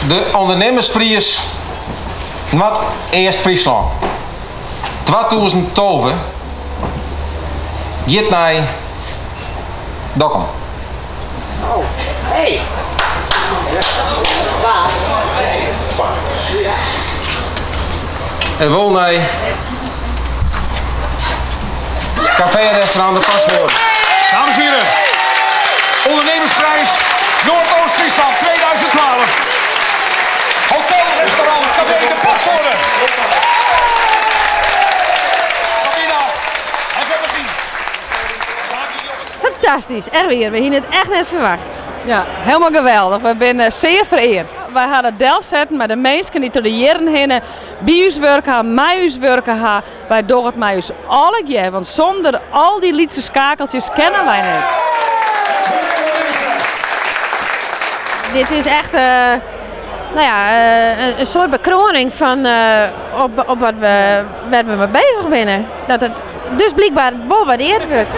De Ondernemerspriis Noardeast-Fryslân 2012 giet nei Dokkum. En wol nei kafee-restaurant De Posthoorn. Dames en heren, ondernemersprijs Noordoost-Friesland 2012. Hotel, restaurant, café De Posthoorn. Sabina en Femmigien. Fantastysk, echt wier. We hiene it echt net ferwachte. Ja, hielendal geweldich. We binne sear fereard. Wy hawwe it delsetten mei de minsken dy't der de jierren hinne by ús wurke hawwe, mei ús wurke hawwe. Wy dogge it mei ús allegear, want sûnder al dy lytse skakeltsjes kinne wy net. Dit is echt nou ja, in soart bekroaning fan op, op wat we, wêr't we mei beuzich binne. Dat it dus blykber wol wurdearre wurdt.